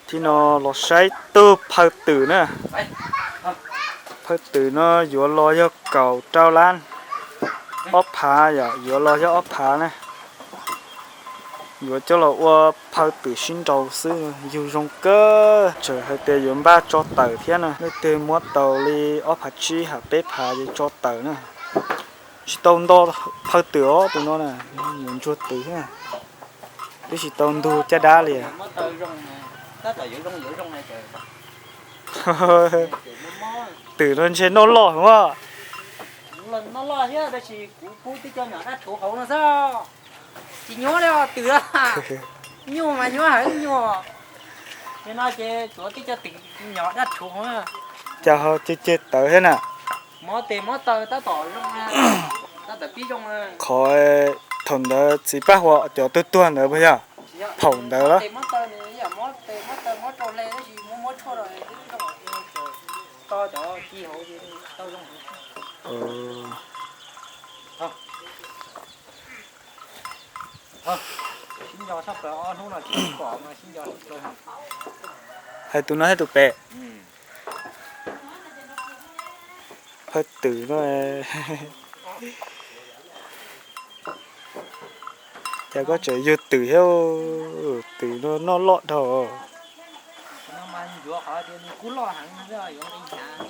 Thib no los saib tug phaw twm na. Phaw twm no yuav los yog kaum rau lab, ob phav yom, yuav los yog ob phav na. Yuav coj los ua phaw twm sib nraus xwb, yug zoo kawg. Tseem hais tias yuav npaj tso tawm thiab na, leej twg muab tau li ob phav tsib ha peb phav ces tso tawm na. Tsis tau nto phaw twm os tus no na, yuav ntsuag twm thiab. Twb tsis tau ntug caj dab li. Twm no ntshe noj loj heev. Noj loj thiab tab sis kuv pub tib co nyom dab rhuv hauv no xwb. Tsis nyuaj li os twm. Nyuaj mas nyuaj heev nyuaj. Nim no ces tsuav tib co twm nyom dab rhuv hauv. Cas ho ceg ceg tawv thiab na. Mob tes mob taw tab tom zoo, tab tom pib zoo. Qhov thaum ntawd txiv Paj Huam cov tuag tuag ntawd puas yog? Thaum ntawd los? Hais tus no thiab tus pem. Phaw twm no. Cas koj tseem yug twm thiab, twm no noj loj dhau.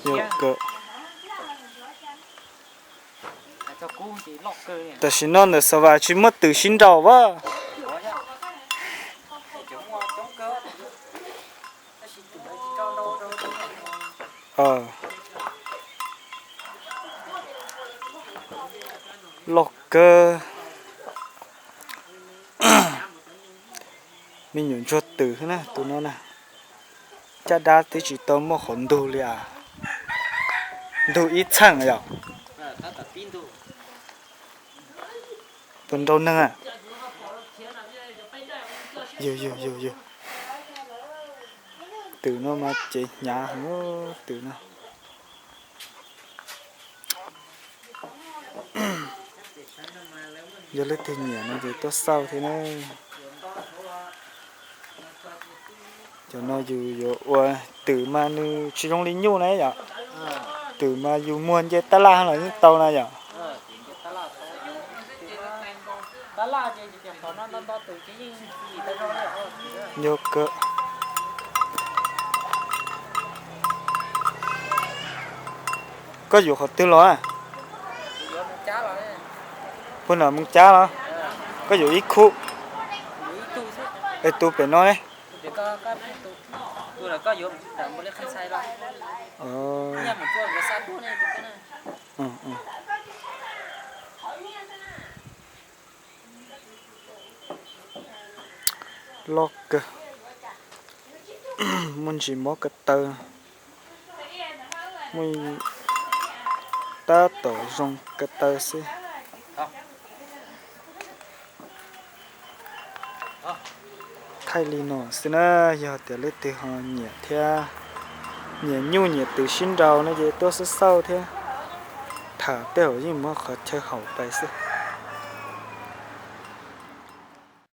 Yog kawg. Tam sim no ntawm Xav Vas tsis muaj twm sib nraus as. Loj kawg. Me nyuam ntsuag twm na tus no na. Caj dab twb tsis tau muaj qhov ntug li as. Ntug ib txheej yom. Puas nrau neeg? Yug yug yug yug. Twm no mas cev hnyav heev, twm no. Yog leej twg nyiam no ces tuaj xauj thiab na. Cov no yus yuav ua, twm mas nws tsis zoo li nyuj na yom. Twm mas yus muag nce tab laj los yeej tau na yom. Yog kawg. Koj yuav qhov twg los? Puag nram Moos Cab los? Koj yuav ib khub. Es tus pem no ne? Loj kawg. Muaj ntsis mob ko taw, muaj tab tom zoo ko taw xwb. Thaij li no xwb na, yog tias leej twg ho nyiam thiab, nyiam nyuj nyiam twm sib nraus no ces tuaj xub xauj thiab. Tham tej zaum yeej muab qhov chaw haum pais xwb.